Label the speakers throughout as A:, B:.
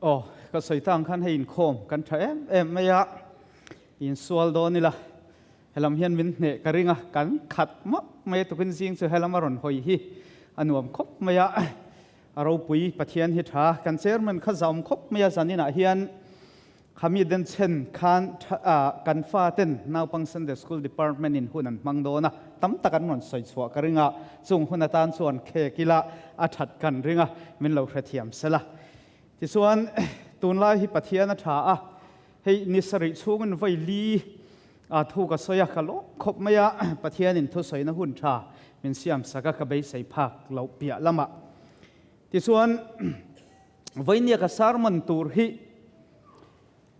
A: Aw, ka sawi tang khan hei inkhawm kan tha em em mai a, insual dawn ila helam hian min hneh ka ring a, kan khat mawp mai a tukin zing chu helam a rawn hawi hi a nuam khawp mai a, a ropui Pathian hi tha, kan chairman kha zaum khawp mai a zaninah hian Khami denchhen khan kan faten naupang Sunday School Department in hun an hmang dawn a, tam tak an rawn sawi chhuah ka ring a, chung hun atan chuan khek ila a that kan ring a, min lo hrethiam sel a. Tichuan, tunlai hi Pathian a tha a, hei ni sarih chhungin vawi li a thu ka sawi a, ka lawm khawp mai a, Pathianin thusawina hun tha min siam sak a, ka beisei phak loh piah lamah. Tichuan, Vawinia ka sermon tur hi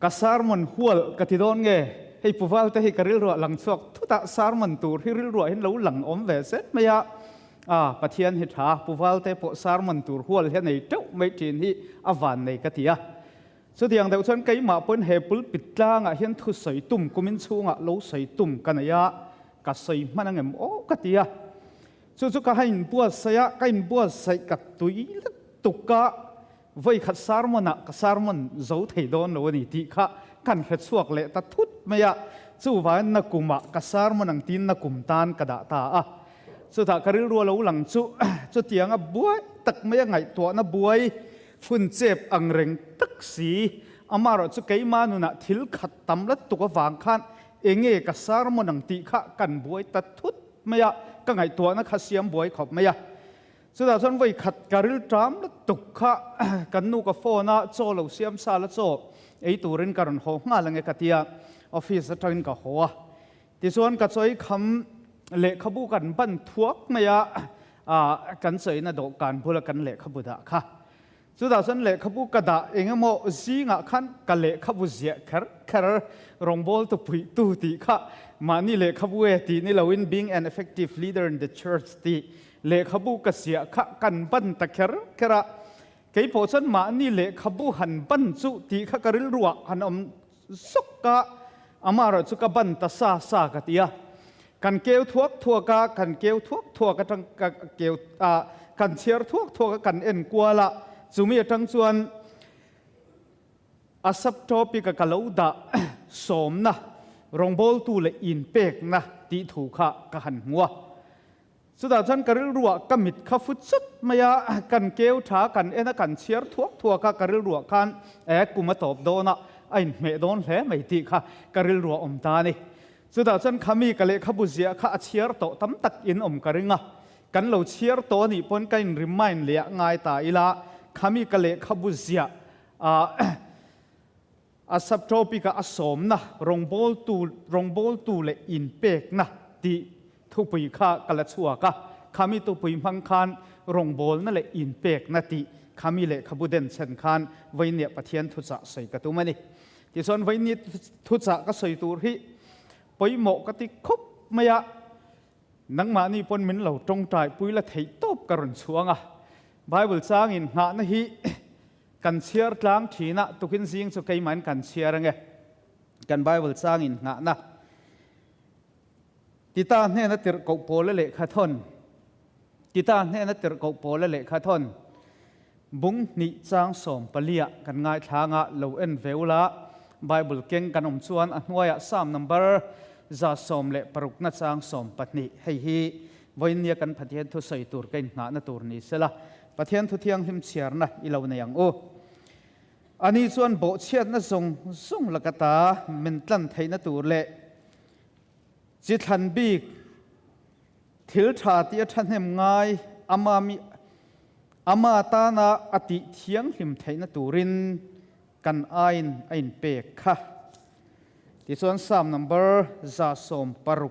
A: ka sermon hual ka ti dawn nge? Hei Puval te hi ka rilruah lang chhuak thut a, sermon tur hi rilruah hian lo lang awm ve zet mai a. A, Pathian hi tha, Puval te pawh sermon tur hual hi a nei teuh mai thin hi a van nei ka ti a. Chutiang deuh chuan keimah pawhin he pulpit tlangah hian thusawi tum kumin chhungah lo sawi tum ka nei a, ka sawi hman angem aw ka ti a. Chu chu ka ha inbuatsaih a, ka inbuatsaih ka tui lutuk a, vawi khat sermon ah ka sermon zo thei dawn lo a ni tih kha kan hre chhuak leh ta thut mai a, chuvangin nakumah ka sermon ang tiin nakum tan ka dah ta a. Chutah ka rilru a lo lang chu chutianga buai tak mai a ngaihtuahna buai hun chep ang reng tak si, amaherawhchu keimah nunah thil khat tam lutuk avang khan enge ka sermon ang tih kha kan buai ta thut mai a, ka ngaihtuahna kha siam buai khawp mai a. Chutah chuan vawi khat ka ril ṭam lutuk kha kan nu ka phone a, chaw lo siam sa la chaw ei turin ka rawn haw nghal ange ka ti a, office aṭangin ka haw a. Tichuan ka chawi kham lehkhabu kan ban thuak mai a, kan chawina dawhkan bula kan lehkhabu dah kha. Chutah chuan lehkhabu ka dah eng emaw zingah khan ka lehkhabu ziah kher kher rawngbawltu puihtu tih kha mahni lehkhabu e tih ni loin Being an Effective Leader in the Church tih lehkhabu ka ziah kha kan ban ta kher kher a. Kei pawh chuan mahni lehkhabu han ban chu tih kha ka rilruah han awm zawk a, amaherawh chu ka ban ta sa sa ka ti a. Kan keu thuak thuak a, kan keu thuak thuak atang ka keu a, kan chhiar thuak thuak a, kan en kual a, chumi atang chuan a subtopic a ka lo dah sawmna, rawngbawltu leh inpekna tih thu kha ka han hmu a. Chutah chuan ka rilruah ka mit kha fu chut mai a, kan keu tha kan en a, kan chhiar thuak thuak a, ka rilruah khan e kum a tawp dawn a, a inhmeh dawn hle mai tih kha ka rilruah awm ta a ni. Chutah chuan khami ka lehkhabu ziah kha a chhiar tawh tam tak in awm ka ring a, kan lo chhiar tawh a nih pawn ka in remind leh a ngai ta ila, khami ka lehkhabu ziah a a subtopic a a sawmna, rawngbawltu, rawngbawltu leh inpekna tih thupui kha ka la chhuak a, khami tupui hmang khan rawngbawlna leh inpekna tih khami lehkhabu denchhen khan Vawinia Pathian thuchah sawi ka tum a ni. Tichuan Vawinia thuchah ka sawi tur hi pawimawh ka ti khawp mai a, nangmahni pawn min lo tawngtai pui la theih tawp ka rawn chhuang a, Bible changin nghahna hi Kan chhiar tlang thin a, tukin zing chu keimahin kan chhiar ange. Kan Bible changin nghahna Tita hnena tirh koh pawla lehkha thawn Tita hnena tirh koh pawla lehkha thawn Bung hnih chang 14ah kan ngaithlang a, lo en ve ula, Bible keng kan awm chuan a hnuaiah Psalm number 116na chang 12 hei hi vawiinnia kan Pathian thusawi tur ka innghahna tur ni sela, Pathian thu thianghlim chhiarna i lo nei ang u. Ani chuan bawhchhiatna zawng zawng laka ta min tlan theihna tur leh chi thlan bik thil tha tih a thahnem ngai ama mi ama tana a tih thianghlim theihna turin kan aiin a inpek kha. Tichuan Psalm number 116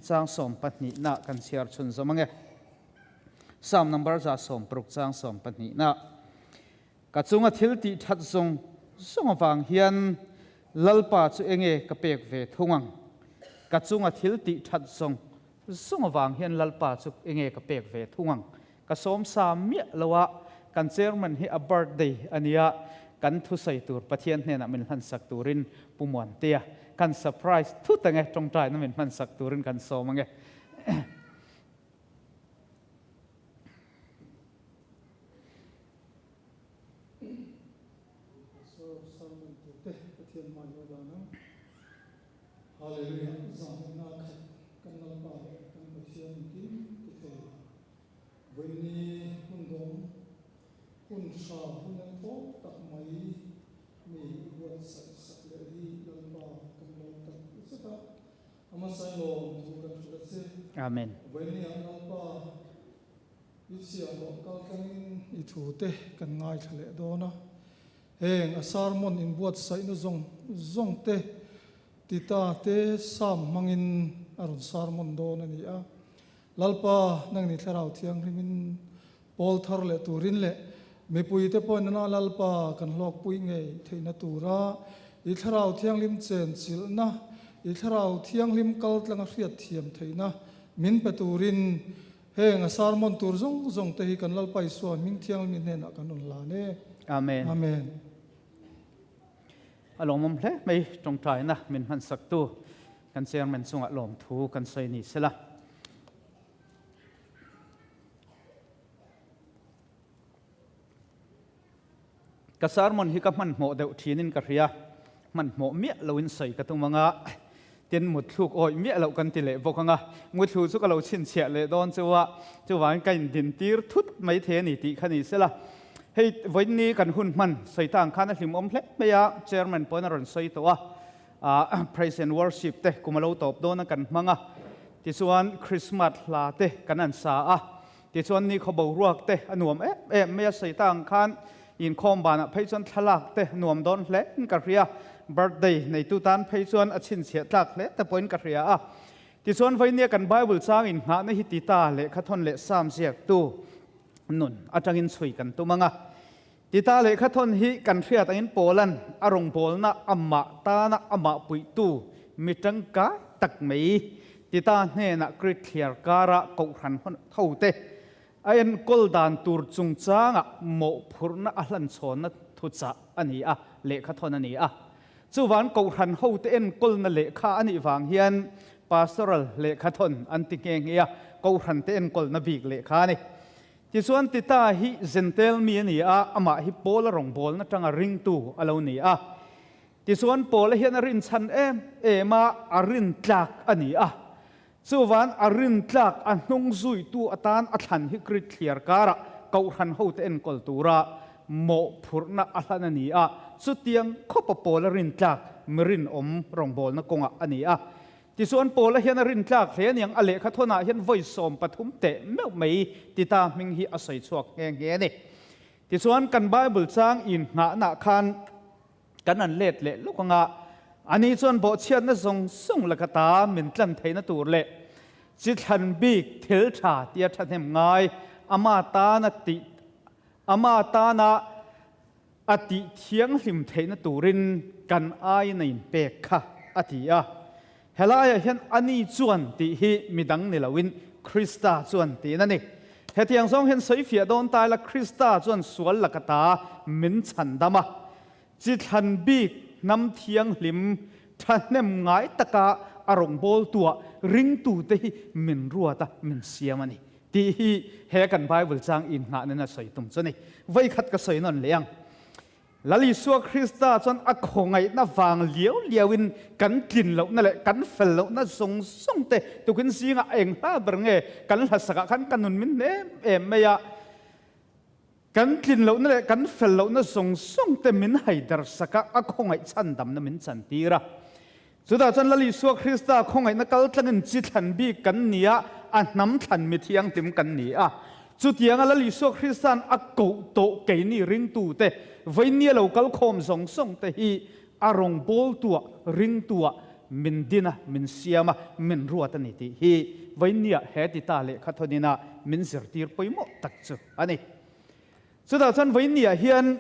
A: chang 12 na kan chhiar chhun zawm ange. Psalm number 116 chang 12 na. Ka chunga thil tih that zawng zawng avang hian Lalpa chu enge ka pek ve thung ang. Ka chunga thil tih that zawng zawng avang hian Lalpa chu enge ka pek ve thung ang. Ka sawm sa miah lo a, kan chairman hi a birthday a nia, kan thusawi tur Pathian hnenah min hlansak turin Pu Muantea kan surprise thut ange, tawngtaina min hmansak turin kan sawm ange.
B: te Pathian hmai lo dan ang. Hallelujah Zahmawhna khat kan Lalpa leh kan Pathian engkim ti thei. Vawiinni hun dawng hun hra hun en thawk tak mai mi i buatsaih sak leh hi Lalpa kan lawm tak zet a, a hmasain lawm thu kan hrilh a che.
A: Amen.
B: Vawiinni ah Lalpa i chhiahhlawh kal tlangin i thu te kan ngaithla leh dawn a. Heng a sermon inbuatsaihna zawng zawng te Tita te Psalm hmangin a rawn sermon dawn a ni a. Lalpa, nangni Thlarau Thianghlimin pawl thar leh turin leh mipuite pawhin nana Lalpa kan hlawkpui ngei theihna tura i Thlarau Thianghlim chenchilhna, i Thlarau Thianghlim kaltlanga hriatthiam theihna min pe turin Heng a sermon tur zawng zawng te hi kan Lalpa Isua hming thianglimi hnenah kan rawn hlan e.
A: Amen.
B: Amen.
A: A lawmawm hle mai tawngtaina min hmansaktu kan chairman chungah lawmthu kan sawi ni sela. Ka sermon hi ka hmanhmawh deuh thinin ka hria, hmanhmawh miah loin sawi ka tum anga, tin mutthluk awih miah loh kan ti leh bawk anga, muthlu chu ka lo chhinchhiah leh dawn chu a, chuvangin ka indin tir thut mai thei a ni tih kha ni sela. Hei vawiinni kan hun hman sawi ta ang khan a hlimawm hle mai a, chairman pawhin a rawn sawi tawh a, ah praise and worship te kum a lo tawp dawn a kan hmang a, tichuan Christmas hla te kan an sa a, Tichuan nikhaw boruak te a nuam em em mai a, sawi ta ang khan inkhawm banah phei chuan thlalak te nuam dawn hle in ka hria, birthday neitu tan phei chuan a chhinchhiah tlak hle te pawhin ka hria a. Tichuan vainia kan Bible chang inngahna hi Tita lehkhathawn leh Psalm ziaktu nun atangin chhui kan tum ang a. Tita lehkhathawn hi kan hriat angin Paulan a rawngbawlna amah tana amah puihtu mi tangkai tak mai Tita hnenah Krit thliar kara kohhran hote a enkawl dan tur chungchangah mawhphurhna a hlanchhawnna thuchah a ni a, lehkhathawn a ni a. Chuvan kohhran hote enkawlna lehkha a nih vang hian pastoral lehkhathawn an ti nghe nghe a, kohhrante enkawlna bik lehkha a ni. Tichuan Tita hi Zentel mi a ni a, amah hi Paula rawngbawlna tanga ringtu a lo ni a. Tichuan Paula hian a rinchhan em em a, a rintlak a ni a. Chuvan a rintlak a hnung zuitu atan a thlan hi Krit thliar karah Kohhran hote enkawl tura mawhphurhna a hlan a ni a. Chutiang khawpa Paula rintlak mi rinawm rawngbawlna kawngah a ni a. Tichuan Paula hian a rintlak hle aniang, a lehkha thawnah hian vawi 13 teh meuh mai Tita hming hi a sawi chhuak nghe nghe a ni. Tichuan kan Bible chang inngahnaah khan kan an let leh lawk anga, ani chuan bawhchhiatna zawng zawng laka ta min tlan theihna tur leh chi thlan bik thil tha tia thahnem ngai ama tana tih ama tana A tih thianghlim theihna turin kan aiin a inpek kha, a ti a. Helaiah hian ani chuan tih hi midang ni loin Krista chuan tiin a ni. Hetiang zawng hian sawifiah dawn ta ila Krista chuan sual laka ta min chhandam a. Chi thlan bik hnam thianghlim thahnem ngai taka a rawngbawltuah ringtute hi min ruat a, min siam a ni. Tih hi he kan Bible chang inngah nen a sawi tum chu a ni. Vawikhat ka sawi nawn leh ang. Lal Isua Krista chuan a khawngaihna vang liau liauin kan tlin lohna leh kan fel lohna zawng zawng te tukin zingah a eng hla ber nge kan hlasakah khan ka nun min hnem em mai a. Kan tlin lohna leh kan fel lohna zawng zawng te min haider sak a, a khawngaih chhandamna min chantir a. Chutah chuan Lal Isua Krista khawngaihna kal tlangin chi thlan bik kan ni a, a hnam thlan mi thianghlim kan ni a. Chutianga Lal Isua Krista'n a koh tawh keini ringtute, vainia lo kal khawm zawng zawng te hi a rawngbawltuah, ringtuah min din a, min siam a, min ruat a ni tih hi vainia he ti ta lehkha thawnina min zirtir pawimawh tak chu a ni. Chutah chuan vawinia hian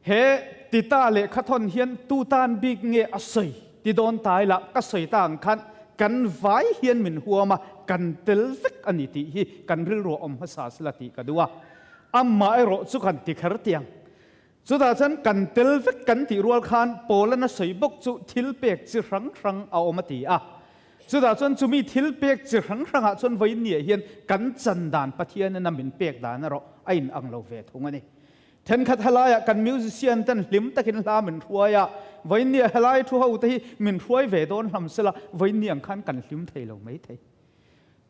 A: he Tita lehkha thawn hian tu tan bik nge a sawi ti dawn ta ila ka sawi ta ang khan kan vai hian min huam a, kan tel vek a ni tih hi kan rilru a awm hmasa sela tih ka duh a. Amaherawh chu kan ti kher tiang. Chutah chuan kan tel vek kan tih rual khan Paul-an a sawi bawk chu thil pek chi hrang hrang a awm a ti a. Chutah chuan chumi thil pek chi hrang hrangah chuan vawiin niah hian kan chan dan Pathianin a min pek dan erawh a inang lo ve thung a ni. Thenkhat helaiah kan musician ten hlim takin hla min hruai a, vawiinnia helai thu ho te hi min hruai ve dawn hlam sela vawiinni ang khan kan hlim thei lo mai thei.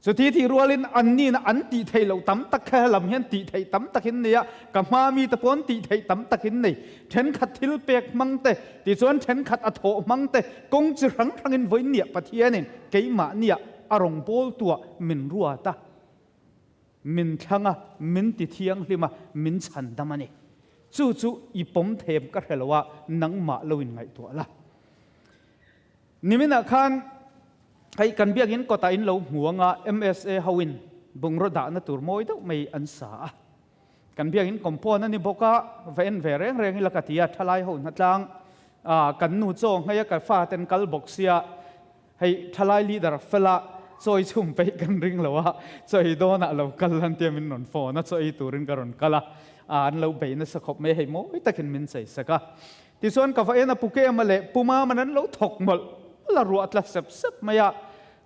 A: Chuti tih rualin annina an tih theih loh tam tak kha helam hian tih theih tam takin nei a, ka hma mite pawn tih theih tam takin nei. Thenkhat thil pek hmang te, tichuan thenkhat a thawh hmang te, kawng chi hrang hrangin vawiinniah Pathianin keimahniah a rawngbâwl tuah min ruat a. Min thlang a, min ti thianghlim a, min chhan dam a ni. Chu chu i pawm them ka hre lo a, nangmah lo in ngaihtuah la. Niminah khan hei kan biakinn kawtah in lo hmu anga MSA hoin bungraw dahna tur mawi deuh mai an sa a. Kan biakinn compound a ni bawk a, va en ve reng reng ila ka ti a, thalai ho hnatlang kan nu chaw ngei a ka faten kal bawk sia, Hei thalai leader fela chawi chhum peih kan ring lo a, chaw ei dawnah lo kal an tia min rawn phone a, chaw ei turin ka rawn kal a, an lo bei nasa khawp mai, hei mawi takin min chei sak a. Tichuan ka va en a, Pu Kema leh Pu Maman an lo thawk mawlh mawlh a, ruah tla sep sep mai a,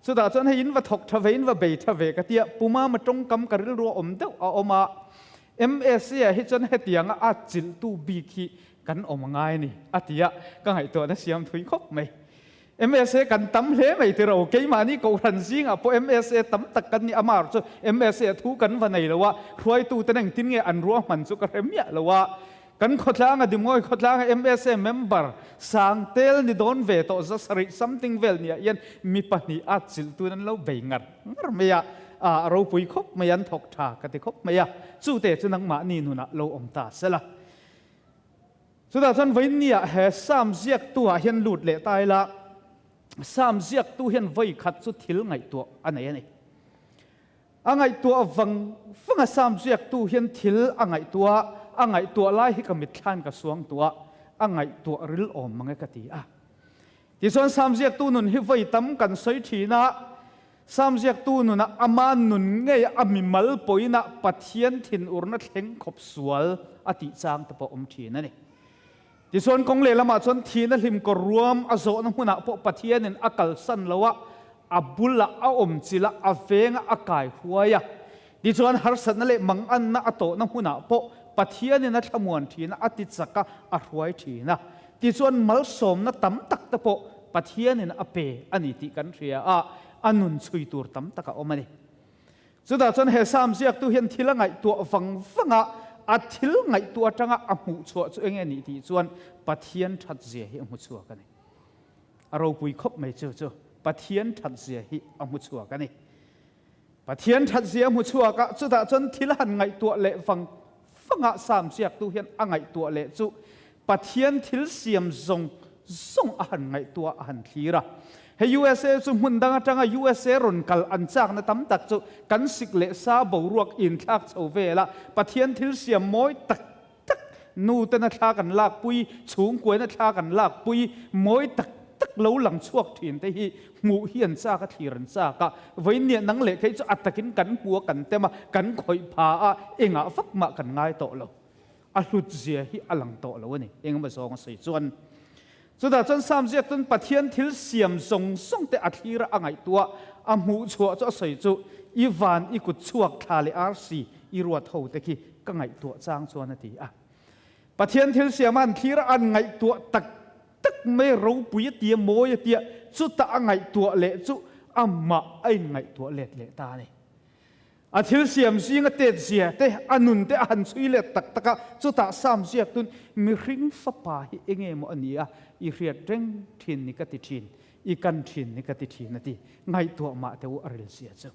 A: chutah chuan hei in va thawk tha ve, in va bei tha ve ka tia, Pu Mama tawngkam ka rilru a awm deuh a awm a, MSA ah hi chuan hetianga a chilhtu bik hi kan awm angai a ni a ti a, ka ngaihtuahna siam thui khawp mai. MSA kan tam hle mai ti ro, keimahni Kohhran zingah pawh MSA tam tak kan ni, amah erawh chu MSA thu kan va nei lo a, hruaituten engtin nge an ruahman chu ka hre miah lo a, kan khawtlanga Dimngawi khawtlanga MSA member Sangtel ni dawn ve tawh 700 something vel niah hian mi pahnih a chilhtun an lo bei ngar ngar mai a, a ropui khawp mai an thawk tha ka ti khawp mai a, chute chu nangmahni nunah lo awm ta sela. Chutah chuan vawiinniah he Psalm ziaktu-ah hian lut leh ta ila, Psalm ziaktu hian vawi khat chu thil ngaihtuah a nei a ni. A ngaihtuah vang vanga Psalm ziaktu hian thil a ngaihtuah a, a ngaihtuah lai hi ka mitthlain ka suang tuah, a ngaihtuah ril awm mang e ka ti a. Tichuan Psalm ziaktu nun hi vawi tam kan sawi thin a, Psalm ziaktu nunah ama nun ngei a mimal pawina Pathian thinurna thleng khawp sual a tih chang te pawh awm thin a ni. Tichuan kawng lehlamah chuan thihna hlim kawr ruam a zawhna hmunah pawh Pathianin a kalsan lo a, a bulah a awm chilh a, a venga a kai huai a. Tichuan harsatna leh manganna a tawhna hmunah pawh Pathianin a thlamuan thin a, a ti chak a, a hruai thin a. Tichuan malsawmna tam tak te pawh Pathianin a pe a ni tih kan hria a, a nun chhui tur tam tak a awm a ni. Chutah chuan he Psalm ziaktu hian thil a ngaihtuah vang vang a, a thil ngaihtuah atanga a hmuh chhuah chu enge nih tih chuan Pathian that zia hi a hmu chhuak a ni. A ropui khawp mai chu chu Pathian that zia hi a hmu chhuak a ni. Pathian that zia a hmu chhuak a, chutah chuan thil han ngaihtuah leh vang vang a, Psalm ziaktu hian a ngaihtuah leh chu Pathian thil siam zawng zawng a han ngaihtuah a han thlir a. Hei USA chu hmun dang atanga USA rawn kal an chakna tam tak chu kan sik leh sa boruak inthlak chho vel a, Pathian thil siam mawi tak tak, nu tena thla kan lakpui, chhungkuaina thla kan lakpui, mawi tak tak lo lang chhuak thin te hi hmuh hi an chak a, thlir an chak a, vawiinniah nang leh kei chu a takin kan hmu a, kan tem a, kan khawih pha a, engah vak mah kan ngai tawh lo. A hlut zia hi a lang tawh lo a ni, engemaw zawng a sawi chuan. Chutah chuan Psalm ziak chuan Pathian thil siam zawng zawng te a thlir a, a ngaihtuah, a hmuh chhuah chu a sawi chu, I van i kut chhuak thla leh arsi i ruat ho te khi ka ngaihtuah chang chuan a ti a. Pathian thil siam a an thlir a, an ngaihtuah tak tak mai ropui a tia, mawi a tia, chutah a ngaihtuah leh chu amah a inngaihtuah let leh ta a ni. A thil siam zinga tet zia te, a nun te a han chhui let tak tak a, chutah Psalm ziak tun, Mihring fapa hi enge maw a ni a, i hriat reng thin ni ka ti thin, i kan thin ni ka ti thin a ti. Ngaihtuah mah teh u a ril zia chu.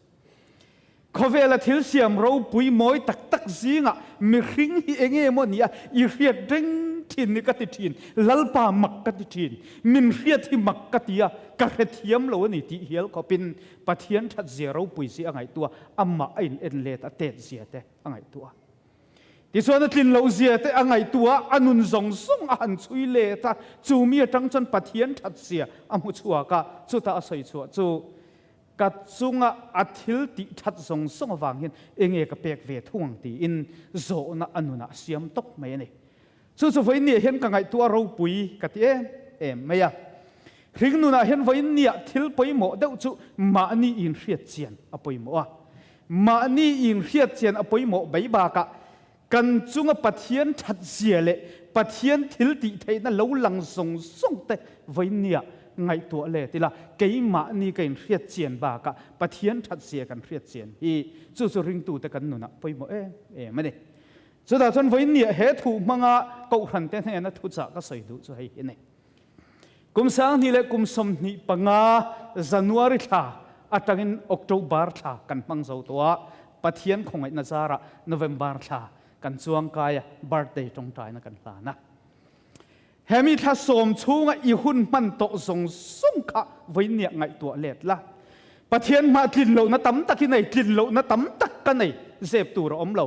A: Khawvela thil siam ropui mawi tak tak zingah mihring hi enge maw a ni a, i hriat reng thin ni ka ti thin, Lalpa mak ka ti thin, min hriat hi mak ka ti a, ka hrethiam lo a ni tih hial khawpin Pathian that zia ropui zia a ngaihtuah, amah a in en let a tet zia te a ngaihtuah. Tichuan a tlin loh zia te a ngaihtuah, a nun zawng zawng a han chhui let a, chu mi atang chuan Pathian that zia a hmu chhuak a, chutah a sawi chhuah chu, Ka chunga a thil tih that zawng zawng avang hian enge ka pek ve thung ang tiin zawhna a nunah a siam tawp mai a ni. Chu chu vawiinniah hian ka ngaihtuah ropui ka ti em em mai a. Hring nunah hian vawiinniah thil pawimawh deuh chu mahni inhriat chian a pawimawh a. Mahni inhriat chian a pawimawh bai bakah Kan chunga Pathian that zia leh Pathian thil tih theihna lo lang zawng zawng te vawinia ngaihtuah let ila, keimahni ka inhriat chian bakah Pathian that zia kan hriat chian hi chu chu ringtute kan nunah pawimawh em em a ni. Chutah chuan vawinia he thu hmanga Kohhran te hnena thuchah ka sawi duh chu hei hi a ni. Kum 2025 leh kum 25 January thla atangin October thla kan hmang zo tawh a, Pathian khawngaihna zarah November thla kan chuang kai a, birthday tawngtaina kan hlan a. Hemi thla sawm chhunga i hun hman tawh zawng zawng kha vawinia ngaihtuah let la. Pathian hmah tlin lohna tam tak i nei, tlin lohna tam tak ka nei, zep tur a awm lo.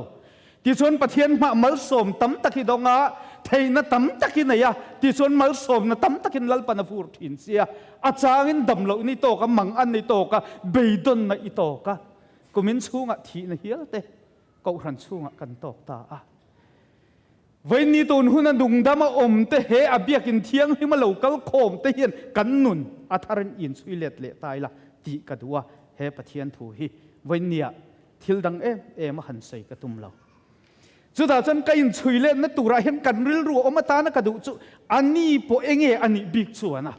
A: Tichuan Pathian hmah malsawm tam tak i dawng a, theihna tam tak i nei a, tichuan malsawmna tam takin Lalpan a vur thin si a. A changin dam lohna i tawk a, mangan i tawk a, beidawnna i tawk a. Kumin chhungah thihna hial te Kohhran chhungah kan tawk ta a. Vawiinni tun huna nungdam a awm te he a biakin thianghlim a lo kal khawm te hian kan nun a tharin inchhui let leh ta ila tih ka duh a, he Pathian thu hi vawiinniah Thil dang em em a han sawi ka tum lo. Chutah chuan ka inchhui letna turah hian kan rilru a awm atana ka duh chu a ni pawh enge a nih bik chuan a,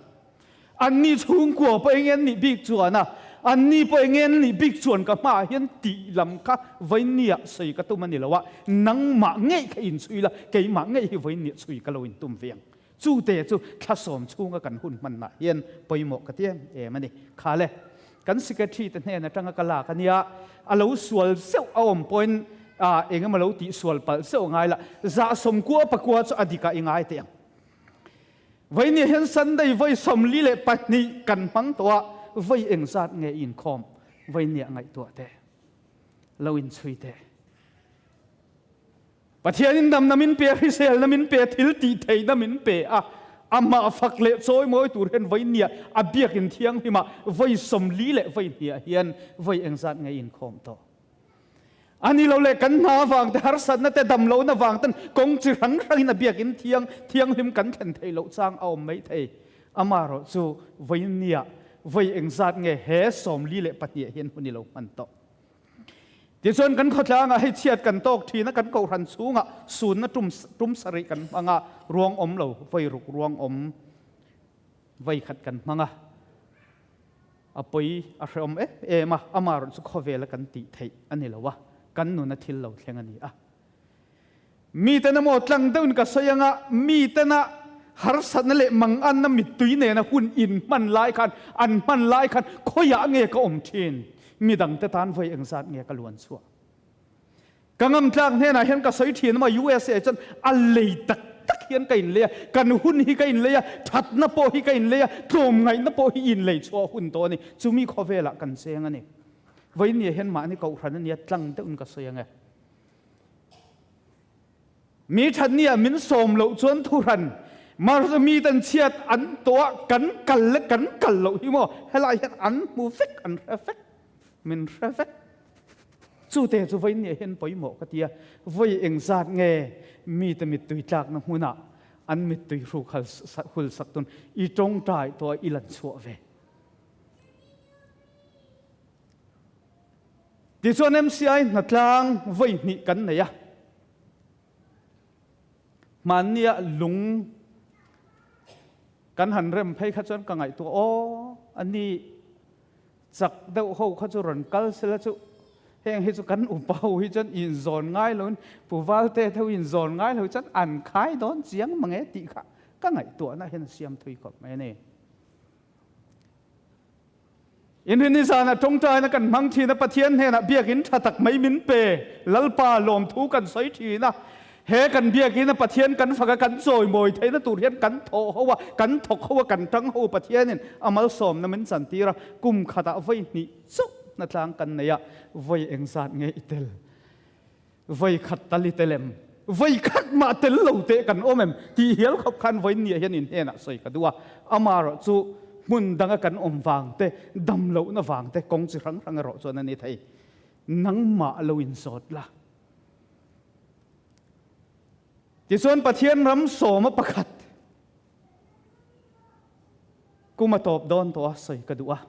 A: an ni chhungkua pawh enge an nih bik chuan a, an ni pawh enge an nih bik chuan ka hmaah hian tih lam kha vawiinniah sawi ka tum a ni lo a, nangmah ngei kha inchhui la, keimah ngei hi vawiinniah chhui ka lo intum ve ang. Chute chu thla sawm chhunga kan hun hmanah hian pawimawh ka ti em em a ni. Kha le, kan secretary te hnen atanga ka lak a nia, a lo sual zeuh a awm pawhin eng emaw lo tih sual palh zeuh a ngai la, zah sawmkua pakua chu a dikah i ngai teh ang. Vawinia hian Sunday vawi 42 kan hmang tawh a, vawi engzat nge i inkhawm vawinia ngaihtuah teh, lo inchhui teh. Pathianin damna min pe a, hriselna min pe a, thil tih theihna min pe a, amah fak leh chawimawi tur hian vawi nia a biakin thianghlimah vawi 40 leh vawi hniah hian vawi engzat nge inkhawm tawh. A ni lo leh kan hna avang te, harsatna te, damlohna avang ten kawng chi hrang hrangin a biakin thiang thianghlim kan thlen theih loh chang a awm mai thei. Amaherawh chu vawi nia vawi engzat nge he 42 hian hun i lo hman tawh. Tichuan kan khawtlangah hei chhiat kan tawk thin a, kan kohhran chhungah sunna tum tum sarih kan hmang a, ruang awm lo, vawi ruk ruang awm vawi khat kan hmang a, a pawi a hrehawm em em a, amaherawh chu khawvela kan tih theih a ni lo a, kan nuna thil lo thleng a ni a. Miten emaw tlang deuhin ka sawi anga mitena harsatna leh manganna mittui nena hun in hman lai khan, an hman lai khan khawiah nge ka awm thin? Midangte tan vawi engzat nge ka luan chhuah? Ka ngamtlak hnenah hian ka sawi thin emaw USA chuan a lei tak tak hian ka inlei a, kan hun hi ka inlei a, thatna pawh hi ka inlei a, tlawmngaihna pawh hi inlei chhuah hun tawh a ni. Chumi khawvelah kan cheng a ni. Vawinia hian mahni kohhran a nia tlang deuhin ka sawi ange. Mi that ni ah min sawm loh chuan thuhran mar mi ten chhiat an tuah kan kal le kan kal loh hi maw helai hian an hmu vek an hre vek min hre vek chu te chu voi ni hian pawimawh ka tia voi engzat nge mi te mittui tlakna hmunah an mittui hruk hul sak tun i tawngtai to i lan chhuah ve. Tichuan MCI hnatlang vawi hnih kan nei a. Hmannia lung kan han rem phei kha chuan ka ngaihtuah aw a ni chak deuh ho kha chu rawn kal sela chu heng hi chu kan upa ho hi chuan inzawn ngai loin Pu Valte te ho inzawn ngai lo chuan an khai dawn chiang mange tih kha ka ngaihtuahna hian a siam thui khawp mai a ni. Inrinni zana tawngtaina kan hmang thin a, Pathian hnenah biakin tha tak mai min pe, Lalpa lawmthu kan sawi thin a. He kan biakin a Pathian kan fak a, kan chawimawi theihna tur hian kan thawh ho a, kan thawk ho a, kan tang ho a, Pathianin a malsawmna min chantir a, kum khatah vawi hnih chauh hnatlang kan nei a, vawi engzat nge i tel? Vawi khat tal i tel em? Vawi khat mah tel lo teh kan awm em? Tih hial khawp khan vawi nia hian in hnenah sawi ka duh a. Amaherawh chu hmun danga kan awm vang te, dam lohna vang te kawng chi hrang hrang erawh chuan a ni thei. Nangmah lo inzawt la. Tichuan Pathian ram sawma pakhat kum a tawp dawn tawh a sawi ka duh a.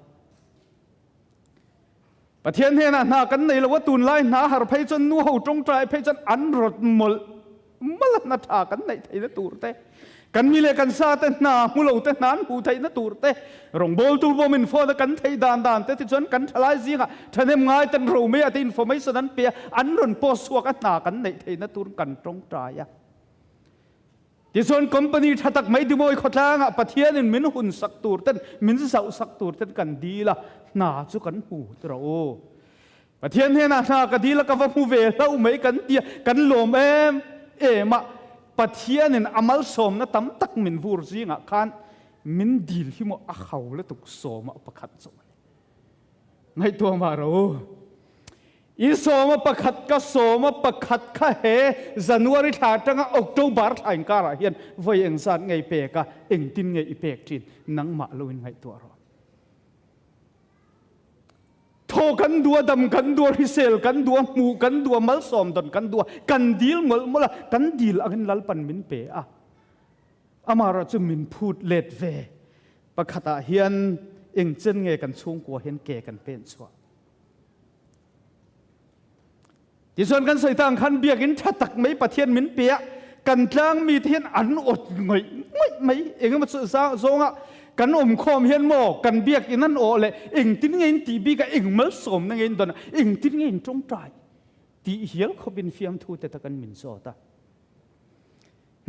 A: Pathian hnenah hna kan nei lo a, tunlai hna har phei chuan nu ho tawngtai phei chuan an rawt mawlh mawlh a, hna tha kan neih theihna tur te, kan mi leh kan sa te hna hmu lo te hna an hmuh theihna tur te, rawngbawltu bawm in phone a kan theih dan dan te tichuan kan thalai zingah thahnem ngai ten Romea te information an pe a, an rawn post chhuak a, hna kan neih theihna tur kan tawngtai a. Tichuan company tha tak mai Dimawi khawtlangah Pathianin min hun sak tur ten, min zauh sak tur ten kan dil a, hna chu kan hmu ti rawh u. Pathian hnenah hna ka dil a, ka va hmu ve hlauh mai kan ti a, kan lawm em em a, Pathianin a malsawmna tam tak min vur zingah khan min dil hi maw a hau lutuk sawma pakhat zawk a ni. Ngaihtuah mah rawh u. I sawma pakhat ka sawma pakhat kha he January thla atanga October thla inkarah hian vawi engzat nge i pek a, engtin nge i pek thin? Nangmah lo in ngaihtuah rawh. Thaw kan duh a, dam kan duh a, hrisel kan duh a, hmuh kan duh a, malsawm dawn kan duh a, kan dil mawlh mawlh a, kan dil angin Lalpan min pe a. Amaherawh chu min phut let ve. Pakhatah hian engchen nge kan chhungkua hian ke kan pen chhuah? Tichuan kan sawi tang khan biakinn tha tak mai Pathian min pe a, kan tlang mite hian an awt ngawih ngawih mai. Engemaw chu zawnga kan awm khawm hian maw kan biakinn an awh leh engtin nge in tih bik a, eng malsawmna nge in dawn a, engtin nge in tawngtai tih hial khawpin fiamthu te tak an min zawt a.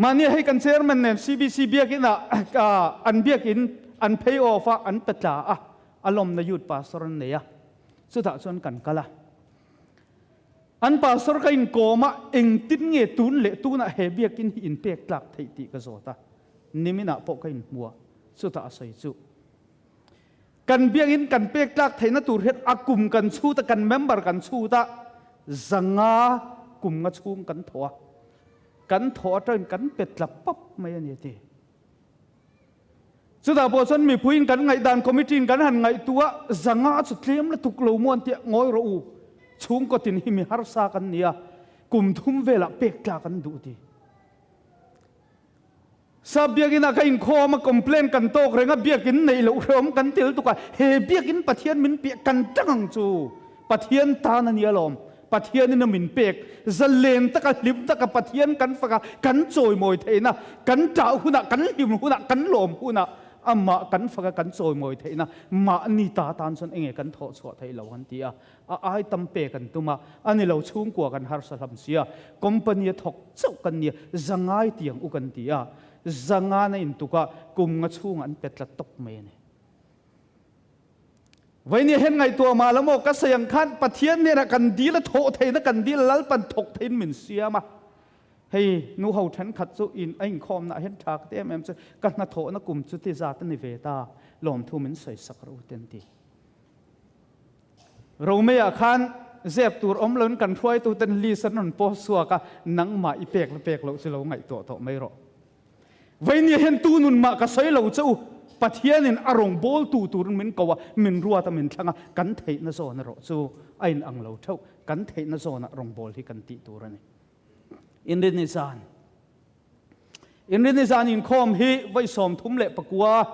A: Mahni hei kan chairman nen CBC biakinn ah an biakinn an phei off a, an pe tla a, a lawmna youth pastor an nei a, chutah chuan kan kal a. An pastor ka inkawm a, engtin nge tun leh tunah he biakinn hi in pek tlak theih tih ka zawt a, niminah pawh ka inhmu a, chutah a sawi chu. Kan biakinn kan pek tlak theihna tur hian a kum kan chhut a, kan member kan chhut a, zanga kum nga chhung kan thawh a. Kan thawh atangin kan pe tla pap mai a ni a ti. Chutah pawh chuan mipuiin kan ngaihdan committee in kan han ngaihtuah a, zanga chu tlem la tuk lo maw an tia, ngawi rawh u, chhungkaw tin hi mi harsa kan ni a, kum thum velah pek tla kan duh ti. Sap biakinah ka inkhawm a, complain kan tawk reng a, biakin neih loh hrehawm kan tel tuk a, he biakin Pathian min piah kan tang ang chu Pathian tan a ni alawm, Pathianin a min pek, zalen taka hlim taka Pathian kan fak a, kan chawimawi theihna, kan ṭah hunah, kan hlim hunah, kan lawm hunah amah kan fak a, kan chawimawi theihna mahni ta tan chuan enge kan thawh chhuah theih lo an ti a, a ai tam pek an tum a, a ni lo chhungkua kan harsa hlam si a, company a thawk chauh kan nia, zangai tiang u kan ti a, zangana intuk a, kum nga chhungah an pe tla tawp mai a ni. Vawinia hian ngaihtuah mah la maw, ka sawi ang khan Pathian hnenah kan dil a, thawh theihna kan dil a, Lalpan thawk theihin min siam a. Hei nu ho thenkhat chu in a inkhawmnaah hian tha ka ti em em chu, ka hnathawhna kum chu ti zat a ni ve ta, lawmthu min sawi sak rawh u te an ti. Romei-ah khan zep tur awm loin kan hruaituten list an rawn post chhuak a, nangmah i pek la pek loh chu lo ngaihtuah tawh mai rawh. Veinia hian tu nun mah ka sawi lo che u, Pathianin a rawngbawltu turin min ko a, min ruat a, min thlang a, kan theihna zawn erawh chu a inang lo theuh, kan theihna zawnah rawngbâwl hi kan tih tur a ni. Inrinni zan Inrinni zan inkhawm hi vawi 39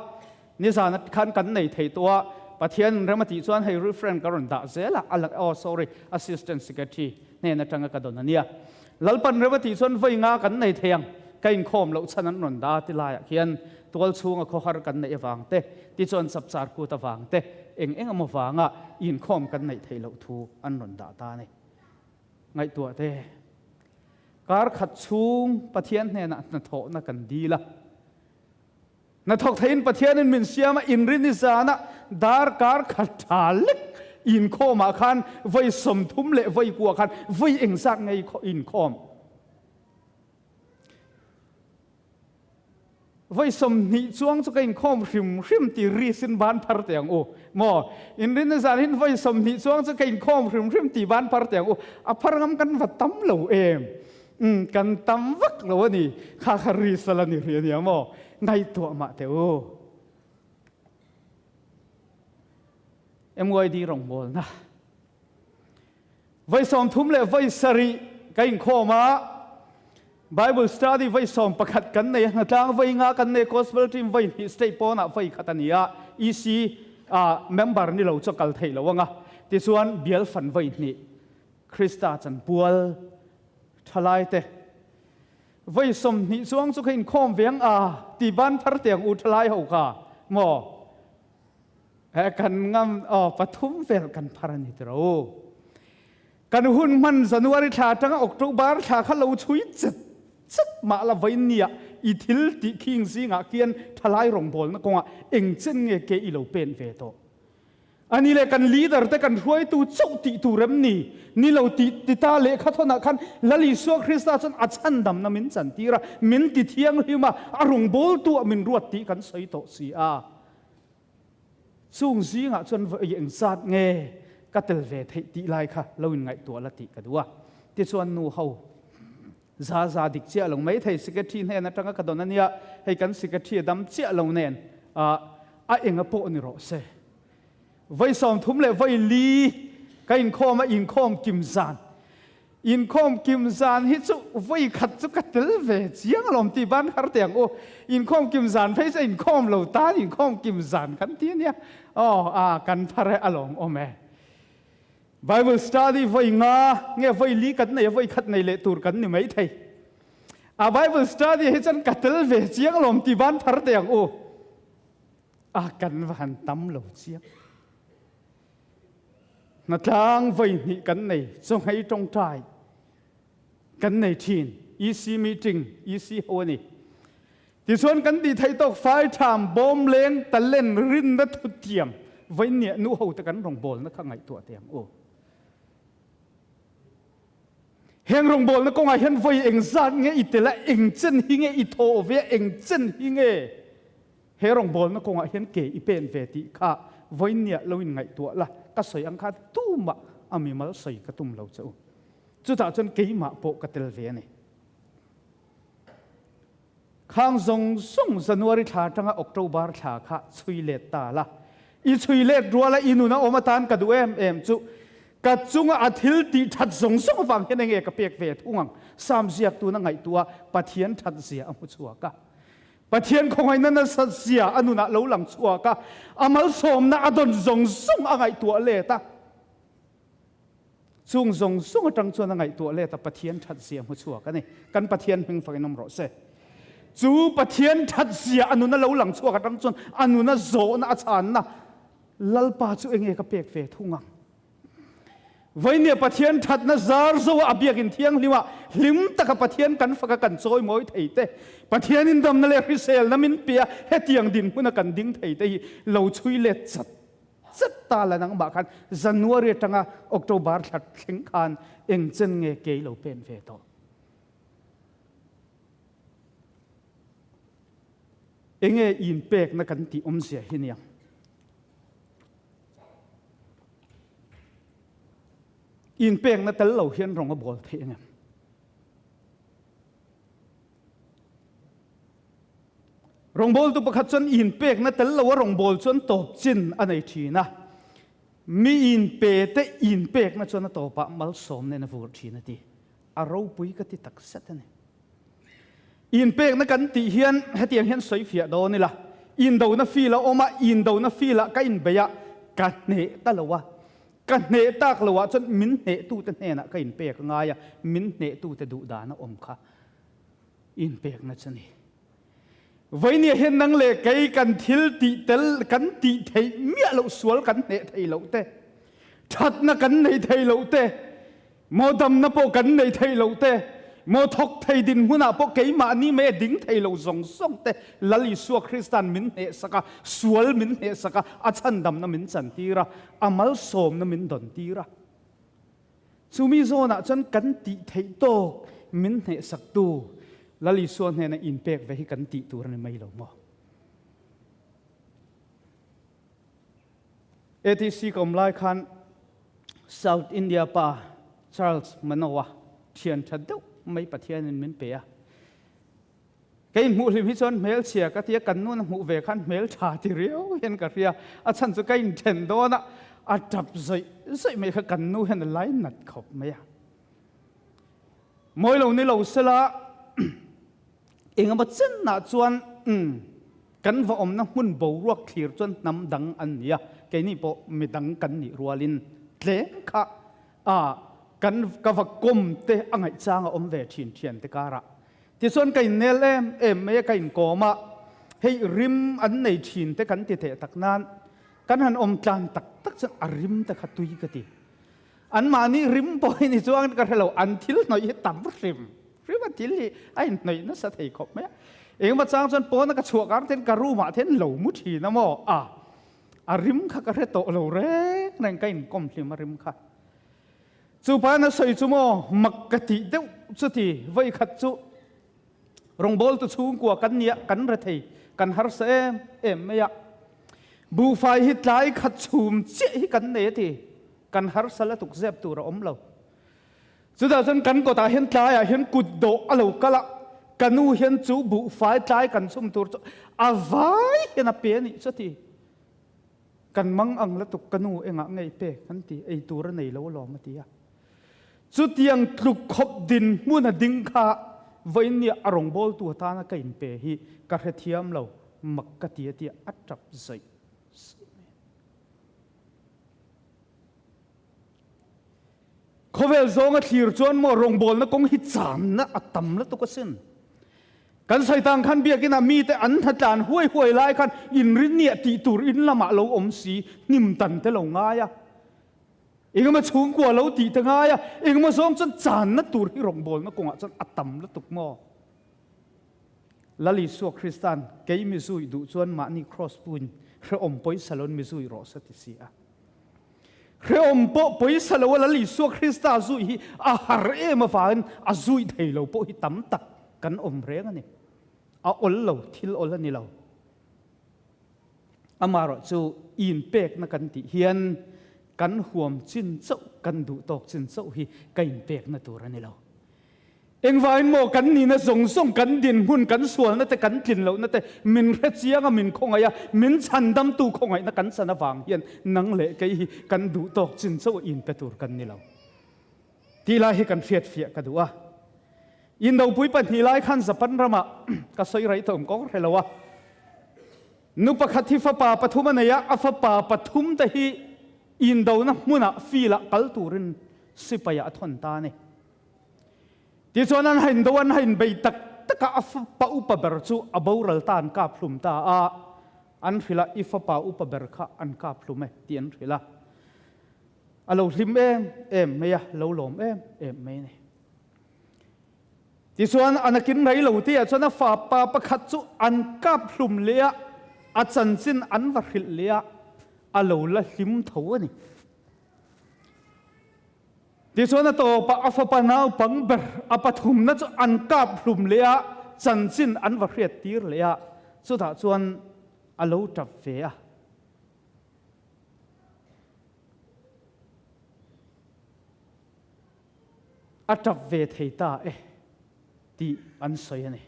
A: nizan khan kan nei thei tawh a, Pathian rem a tih chuan hei refren ka rawn dah zel a, a oh sorry, Assistant Secretary hnen atanga ka dawn a nia. Lalpan rem a tih chuan vawi nga kan nei thei ang, ka inkhawm loh chhan an rawn dah a ti laiah khian tual chhunga khawhar kan neih avang te, tichuan chapchar kut avang te, eng eng emaw vanga inkhawm kan neih theih loh thu an rawn dah ta a ni. Ngaihtuah te. Kar khat chhung Pathian hnenah hnathawhna kan dil a. Hnathawk theiin Pathianin min siam a, inrin i zana darkar khat tha lek inkhawmah khan vawi 30 leh vawi kua khan vawi engzat nge inkhawm? Vawi 20 chuang chu ka inkhawm hrim hrim ti ri sin ban phar teh ang u. Maw? Inrinna zan hin vawi 20 chuang chu ka inkhawm hrim hrim ti ban phar teh ang u. A phar ngam kan va tam lo em? Umm, kan tam vak lo a ni. Kha kha ri sal a ni ri a nia maw? Ngaihtuah mah teh u. MYD rawngbawlna. Vawi 30 leh vawi 7 ka inkhawm a, Bible study vawi 11 kan nei a, hnatlang vawi nga kan nei, Gospel team vawi hnih state pawnah vawi khat a ni a, EC member ni lo chu a kal theih lo ang a. Tichuan bial fan vawi hnih Krista chanpual thalaite vawi 20 chuang chu ka inkhawm ve ang a ti ban thar te ang u thalai ho kha maw he kan ngam aw pathum vel kan phar a ni tiro u. Kan hun hman January thla atanga October thla kha lo chhui chet chet mah la vawiin nia i thil tih khing zingah khian thalai rawngbawlna kawngah eng chen nge ke i lo pen ve tawh? A ni le kan leader te kan hruaitu chauh tih tur em ni? Ni lo tih ti ta lehkha thawnah khan Lal Isua Krista chuan a chhandamna min chantir a, min ti thianghlim a, a rawngbawltu ah min ruat tih kan sawi tawh si a. Chung zingah chuan vawi engzat nge ka tel ve theih tih lai kha lo inngaihtuah la tih ka duh a. Tichuan nu ho za za dik chiah lo mai thei secretary hnen atanga ka dawn ania, hei kan secretary a dam chiah lo nen a enga pawh ni rawh se. Vawi 34 leh vawi li ka inkhawm a, inkhawm kim zan Inkhawm kim zan hi chu vawi khat chu ka tel ve chiang alawm tih ban har teh ang u. Inkhawm kim zan phei chu inkhawm lo tan inkhawm kim zan kan ti ania. Aw a kan phar e alawm awm e. Bible study vawi nga nge vawi li kan nei a vawi khat nei leh tur kan ni mai thei. A Bible study hi chuan ka tel ve chiang alawm tih ban phar teh ang u. A kan va han tam lo chiang. Hnatlang vawi hnih kan nei, chawhmei tawngtai kan nei thin, EC meeting, EC ho a ni. Tichuan kan tih theih tawk fai tham, bawm leng, talent, rinna thutiam, vawi niah nu ho te kan rawngbawlna kha ngaihtuah teh ang u. Heng rawngbawlna kawngah hian vawi engzat nge i tel a, eng chen hi nge i thawh ve a, eng chen hi nge He rawngbawlna kawngah hian ke i pen ve tih kha vawinia lo in ngaihtuah la, ka sawi ang khan tumah a mimal sawi ka tum lo che u. Chutah chuan keimah pawh ka tel ve a ni. Khang zawng zawng January thla atanga October thla kha chhui let ta la, i chhui let ruala i nun a awm atan ka duh em em chu ka chunga a thil tih that zawng zawng avang hian enge ka pek ve thung ang. Sam ziak tuna ngaihtuah Pathian that zia a hmu chhuak a. Pathian khawngaihna nasa zia a nunah lo lang chhuak a, a malsawmna a dawn zawng zawng a ngaihtuah let a. Chung zawng zawng atang chuan a ngaihtuah let a, Pathian that zia hmu chhuak a ni. Kan Pathian hming fakin awm rawh se. Chu Pathian that zia a nuna lo lang chhuak atang chuan a nuna zawhna a chhanna Lalpa chu enge ka pek ve thung ang? Vawinia Pathian thatna zar zo a biakin thianghlim ah hlim taka Pathian kan faka kan chawimawi thei te, Pathian in damna leh hriselna min pe a hetiang dinhmun a kan ding thei te hi lo chhui let chat chat ta la nangmah khan January atanga October thla thleng khan eng chen nge kei lo pen ve tawh. Enge inpekna kan tih awmzia hi nia. Inpekna tel lo hian rawng a bawl theih ang em? Rawngbawltu pakhat chuan inpekna tel lo a rawngbâwl chuan tawp chin a nei ṭhin a. Mi inpe te inpekna chuan a tawpah malsawm nen a vur ṭhin a ti. A ropui ka ti tak zet a ni. Inpekna kan tih hian hetiang hian sawi fiah dawn ila, indona feel a awm a, indona feel ah ka inbei a, ka hneh ta lo a, ka hneh tak lo ah chuan min hnehtute hnenah ka inpek a ngai a, min hnehtute duh dan a awm kha inpekna chu a ni. Vawinia hian nang leh kei kan thil tih tel kan tih theih miah loh sual kan hneh thei loh te, thatna kan nei thei loh te, Maw damna pawh kan nei thei lo te, maw thawk thei dinhmunah pawh keimahni mai a ding thei lo zawng zawng te Lal Isua Krista'n min hnehsak a, sual min hnehsak a, a chhandamna min chantir a, a malsawmna min dawntir a. Chumi zawnah chuan kan tih theih tawk min hnehsaktu Lal Isua hnena inpek ve hi kan tih tur a ni mai lo maw? ATC ka awm lai khan South India pa Charles Manoa thian tha deuh mai Pathianin min pe a. Kei hmuh hlim hi chuan hmelchhia ka tia kan nun a hmuh ve khan hmeltha ti riau hian ka hria. A chhan chu ka inthen dawn a, a tap zawih zawih mai kha kan nu hian a lai nat khawp mai a. Mawi lo ni lo sela Engemaw chenah chuan kan va awmna hmun boruak thlir chuan hnam dang an ni a, keini pawh midang kan nih rualin. Tlem kha a kan ka va kawm te a ngaih chang a awm ve thin thian te karah. Tichuan ka innel em em mai a, ka inkawm a, hei rim an nei thin te kan ti teh tak nan kan han awm tlan tak tak chuan a rim te kha tui ka ti. Anmahni rim pawh hi ni chuan ka hre lo, an thil hnawih hi tam hrim hrim a, thil hi a inhnawih nasa thei khawp mai a. Engemaw chang chuan pawna ka chhuah kar ten ka room ah ten lo mu thin a maw? A A rim kha ka hre tawh lo reng reng ka inkawm hlim a rim kha. Chu pa na sawi chu maw mak ka tih deuh chuti vawi khat chu rawngbawltu chhungkua kan nia kan re thei kan harsa em em mai a. Buhfai hi tlai khat chhum chiah hi kan nei a ti kan harsa la tuk zep tur a awm lo. Chutah chuan kan kawtah hian tlaiah hian kut dawh a lo kal a, ka nu hian chu buhfai tlai kan chhum tur chu a vai hian a pe a nih chu a ti. Kan mang ang la tuk ka nu engah ngei pe kan ti, ei tur a nei lo alawm a ti a. Chutiang tluk khawp dinhmun a ding kha vawiin nia a rawngbawltu atana ka inpe hi ka hrethiam lo, mak ka ti a ti a, a tap zawih zawih mai a ni. Khawvel zawnga thlir chuan maw rawngbawlna kawng hi channa a tam lutuk asin. Kan sawi tang khan biakinah mite an hnatlan huai huai lai khan inrinniah tih tur in lamah lo awm si, hnim tan te lo ngai a. Engemaw chhungkua lo tih te ngai a, engemaw zawng chuan channa tur hi rawngbawlna kawngah chuan a tam lutuk maw. Lal Isua Krista'n kei mi zui duh chuan mahni kraws puin hrehawm pawisa loin mi zui rawh se ti si a. Hrehawm pawh pawisa lo a Lal Isua Krista zui hi a har em avangin a zui thei lo pawh hi tam tak kan awm reng a ni. A awl lo, thil awl a ni lo. Amaherawh chu inpekna kan tih hian kan huam chin chauh, kan duh tawk chin chauh hi ka inpekna tur a ni lo. Engvangin maw kan nihna zawng zawng, kan dinhmun, kan sualna te, kan tlin lohna te min hre chiang a, min khawngaih a, min chhandamtu khawngaihna kan chan avang hian nang leh kei hi kan duh tawk chin chauh a inpe tur kan ni lo. Tih lai hi kan hriat fiah ka duh a. Indopui pahnih lai khan Japan ramah ka sawi raih tawh kawng hre lo a. Nu pakhat hi fapa pathum a nei a, a fapa pathum te hi indona hmunah field-ah kal turin sipai ah a thawn ta a ni. Tichuan an hain do an hain bei tak tak a, a fapa upa ber chu a boral ta an kap hlum ta a, an hrilh a, i fapa upa ber kha an kap hlum e tih an hrilh a. A lo hlim em em mai a, lo lawm em em mai a ni. Tichuan a nakin rei lo te ah chuan a fapa pakhat chu an kap hlum leh a, a chanchin an va hrilh leh a, a lo la hlim tho a ni. Tichuan a tawpah a fapa naupang ber a pathumna chu an kap hlum leh a, chanchin an va hriat tir leh a, chutah chuan a lo tap ve a. A tap ve thei ta e tih an sawi a ni.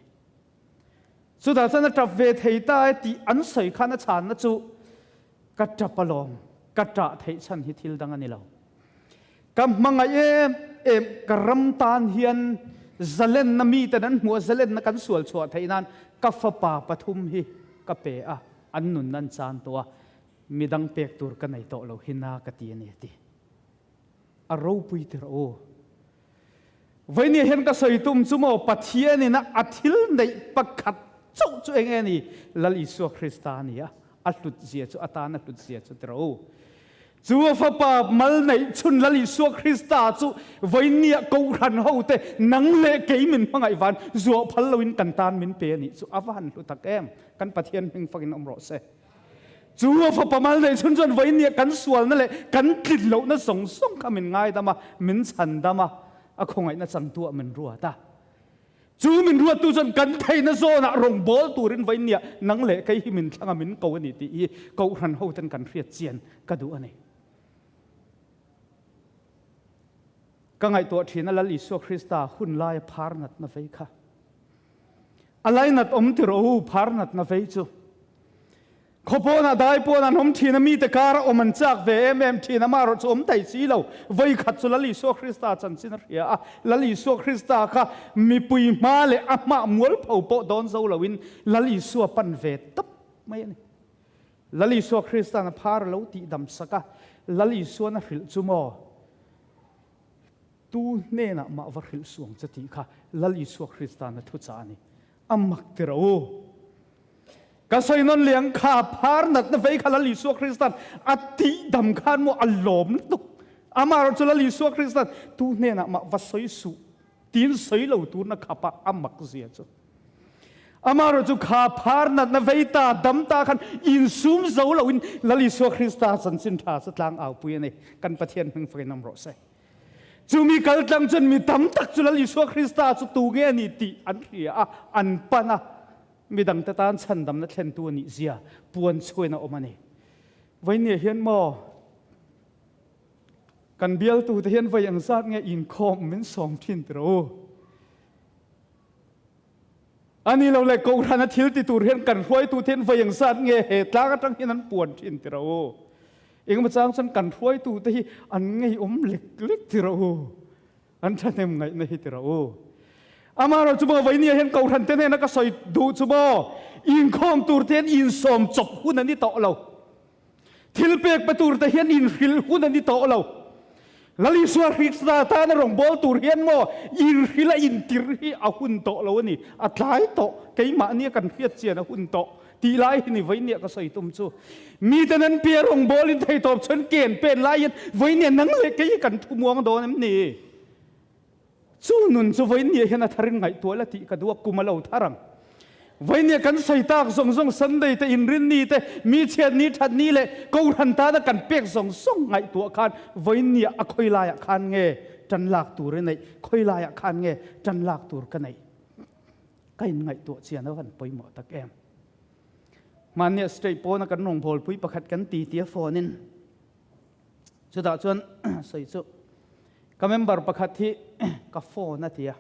A: Chutah chuan a tap ve thei ta e tih an sawi khan a chhanna chu Ka tap alawm, ka ṭah theih chhan hi thil dang a ni lo. Ka hmangaih em em, ka ram tan hian zalenna miten an hmuh a, zalenna kan sual chhuah theih nan ka fapa pathum hi ka pe a, an nunna an chan tawh a, midang pek tur ka nei tawh lo hi na ka ti a ni a ti. A ropui tir aw. Vawinia hian ka sawi tum chu maw Pathianin a thil neih pakhat chauh chu eng nge ni? Lal Isua Krista a ni a, a hlut zia chu atan a hlut zia chu ti ro. Chu a fapa mal neih chhun Lal Isua Krista chu vawinia Kohhran ho te nang leh kei min hmangaih van zuah phal loin kan tan min pe a nih chu a va han hlu tak em! Kan Pathian hming fakin awm rawh se. Chu a fapa mal neih chhun chuan vawiin kan sualna leh kan tlin lohna zawng zawng kha min ngaidam a, min chhandam a, a khawngaihna changtuah min ruat a. Chu min ruattu chuan kan theihna zawnah rawngbâwl turin vawiin nang leh kei hi min thlang a, min ko a ni tih hi Kohhran hoten kan hriat chian ka duh a ni. Ka ngaihtuah ṭhin a Lal Isua Krista hun laia phar natna vei kha. A lainat awm ti rawh u, phar natna vei chu. Khawpawnah dai pawn an awm thin a, mite kara awm an chak ve em em thin a, amaherawh chu awm thei si lo. Vawi khat chu Lal Isua Krista chanchin a hria a, Lal Isua Krista kha mipui hma leh a hmah mualpho pawh dawn zo loin Lal Isua pan ve tawp mai a ni. Lal Isua Krista'n a phar a lo tih dam sak a. Lal Isuan a hrilh chu maw? Tu hnenah mah va hrilh suang che tih kha Lal Isua Kristan a thuchah a ni. A mak ti ro u. Ka sawi nawn leh ang kha phar natna vei kha Lal Isua Kristan a tih dam khan maw a lawm lutuk. Amaherawhchu chu Lal Isua Kristan tu hnenah mah va sawi suh tiin sawi lo turna khap a a mak zia chu. Amaherawhchu chu kha phar natna vei ta dam ta khan insum zo loin Lal Isua Krista chanchin tha chu tlang aupui a ni. Kan Pathian hming fakin awm rawh se. Chumi kaltlang chuan mi tam tak chu Lal Isua Krista chu tu nge a ni tih an hria a, an pan a, midangte tan chhandamna thlentu a nih zia puan chhuain a awm a ni. Vawinia hian maw kan bialtute hian vawi engzat nge inkhawm min sawm thin tiraw u? A ni lo le Kohhran a thil ti tur hian kan hruaitute hian vawi engzat nge he tlang atang hian an puan thin tiraw u? Engemaw chang chuan kan hruaitute hi an ngeiawm lek lek tiraw u? An thahnem ngaihna hi tiraw u? Amaherawh chu maw vawinia hian Kohhran te hnena ka sawi duh chu maw inkhawm tur te hian insawm chawp hun a ni tawh lo. Thil pek pe tur te hian inhrilh hun a ni tawh lo. Lal Isua Krista tana rawngbâwl tur hian maw inhrilh a intirh hi a hun tawh lo a ni. A tlai tawh, keimahnia kan hriat chian a hun tawh tih lai hi ni vawinia ka sawi tum chu. Miten an pia rawngbâwl in thei tawp chuan ken pen lai hian vawinia nang leh kei hi kan thu muang dawn em ni? Chu nun chu vawinia hian a tharin ngaihtuah la tih ka duh a, kum a lo thar ang. Vawinia kan sawi tak zawng zawng Sunday te, Inrinni te, mi chhiat ni that ni leh Kohhran tana kan pek zawng zawng ngaihtuah khan vawinia a khawi laiah khan nge tan lak tur i neih, khawi laiah khan nge tan lak tur ka neih? Ka inngaihtuah chian a van pawimawh tak em. Hmannia state pawna kan rawngbawlpui pakhat kan ti tia phone in Chutah chuan sawi chu ka member pakhat hi ka phone a ti a,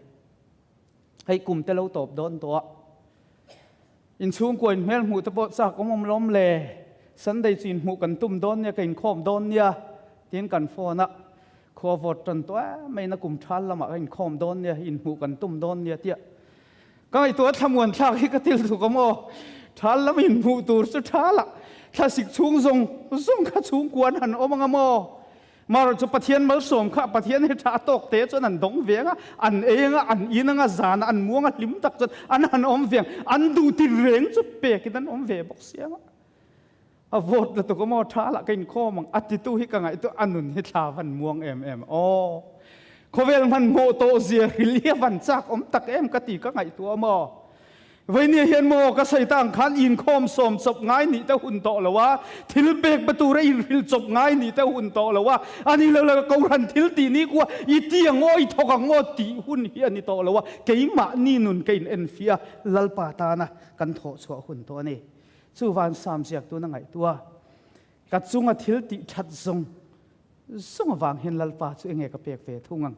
A: hei kum te lo tawp dawn tawh a, inchhungkua in hmel hmuh te pawh chak awm awm lawm le, Sunday chu inhmuh kan tum dawn nia, ka inkhawm dawn nia tiin kan phone a, khua vawt tan tawh em mai na kum thal lamah ka inkhawm dawn nia, inhmuh kan tum dawn nia tia Ka ngaihtuah thlamuan thlak hi ka til thuk a maw? Thal lam inhmuh tur chu thala thlasik chhung zawng zawng kha chhungkua an han awm ang a maw? Marawh chu Pathian malsawm kha Pathian hi tha tawk te chuan an dawng veng a, an eng a, an in ang a, zan a, an muang a, hlim tak chuan an han awm veng, an duh ti reng chu pekin an awm ve bawk sia nga. A vote lutuk a maw tha lah ka inkhawm ang a titu hi ka ngaihtuah a nun hi thla van muang em em aw khawvel hmanhmawh tawh zia hril hi a van chak awm tak em ka ti ka ngaihtuah a maw Vainia hian maw ka sawi ta ang khan inkhawm sawm chawp ngai nih te hun tawh lo a thil pek pe tura inhril chawp ngai nih te hun tawh lo a ani lo lo kohhran thil tih ni kua i ti ang aw i thawk ang aw tih hun hi ani tawh lo a keimahni nun ka in enfiah a Lalpa tana kan thawh chhuah hun tawh a ni. Chu van sam ziak tuna ngaihtuah ka chunga thil tih that zawng zawng avang hian Lalpa chu enge ka pek ve thung ang.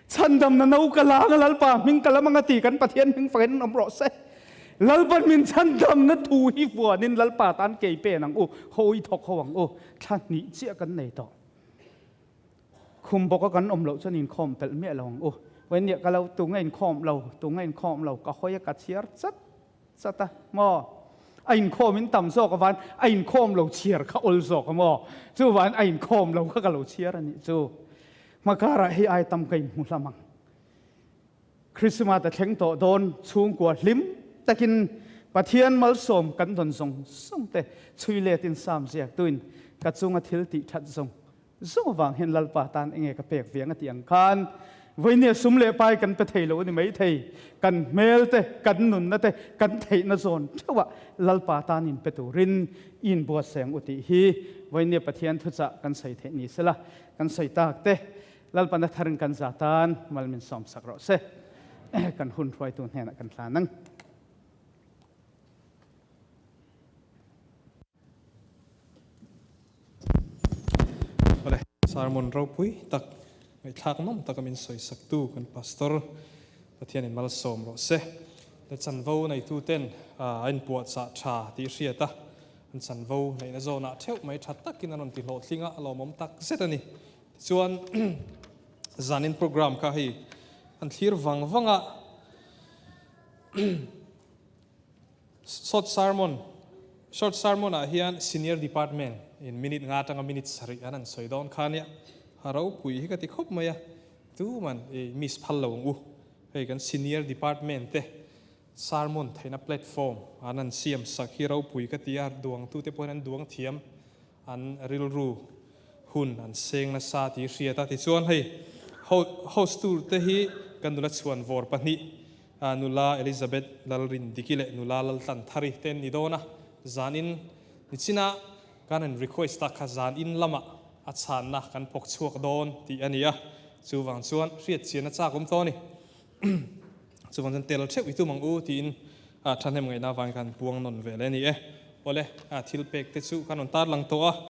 A: Chhandamna no ka la anga Lalpa hming ka lam anga ti kan Pathian hming fakin awm rawh se. Lalpan min chhandamna thu hi vuanin Lalpa tan kei pen ang u, hawi thawk ho ang u, thla hnih chiah kan nei tawh. Khum bawka kan awm loh chuan inkhawm pelh miah lo ang u. Vawiin ka lo tunge inkhawm lo, tunge inkhawm lo, ka hawi a ka chhiar chat Chat a maw? A inkhawm in tam zawk avan a inkhawm lo chhiar kha awl zawk a maw? Chuvan a inkhawm lo kha ka lo chhiar a nih chu. Hmakarah hei ai tam ka inhmu hlam ang. Christmas a thleng tawh dawn chhungkua hlim takin Pathian malsawm kan dawn zawng zawng te chhui letin Sam ziak tuin ka chunga thil tih that zawng Zawng avang hian Lalpa tan enge ka pek ve ang a tih ang khan vawinia sum leh pai kan pe thei lo a ni maithei. Kan hmel te, kan nunna te, kan theihna zawn theuhah Lalpa tan in pe turin i inbuatsaih ang u tih hi vawinia Pathian thuchah kan sawi theih ni sela kan sawi tak te Lalpana tharin kan za tan mal min sawmsak rawh se. Kan hun hruaitu hnenah kan hlan ang.
C: Awle, sermon ropui tak, ngaihthlak nawm taka min sawisaktu kan Pastor Pathianin malsawm rawh se. Le chanvo neituten a inpuahchah tha tih hriat a, an chanvo neihna zawnah theuh mai tha takin an rawn ti hlawhtling a, a lawmawm tak zet a ni. Tichuan, zanin program kha hei an thlir vang vang a, Short sermon, Short sermon ah hian senior department in minute nga atanga minute sarih an an sawi dawn kha nia. A ropui hi ka ti khawp mai a, tuman i miss phal lo ang u. Hei kan senior department te sermon theihna platform an an siam sak hi ropui ka ti a, duangtute pawhin an duang thiam, an rilru hun an seng nasa tih hriat a. Tichuan hei host tur te hi kan nula chhuan vawr pahnih nula Elizabeth Lalrindiki leh nula Laltlanthari te an ni dawn a, zanin nichina Kan in request a kha zan in lamah a chhanna kan phawk chhuak dawn tih a ni a, chuvang chuan hriat chian a chak awm tawh a ni. Chuvang chuan tel theuh i tum ang u tiin thahnem ngaihna avangin khan puang nawn ve leh a ni e. Awle, thil pek te chu kan rawn tarlang tawh a.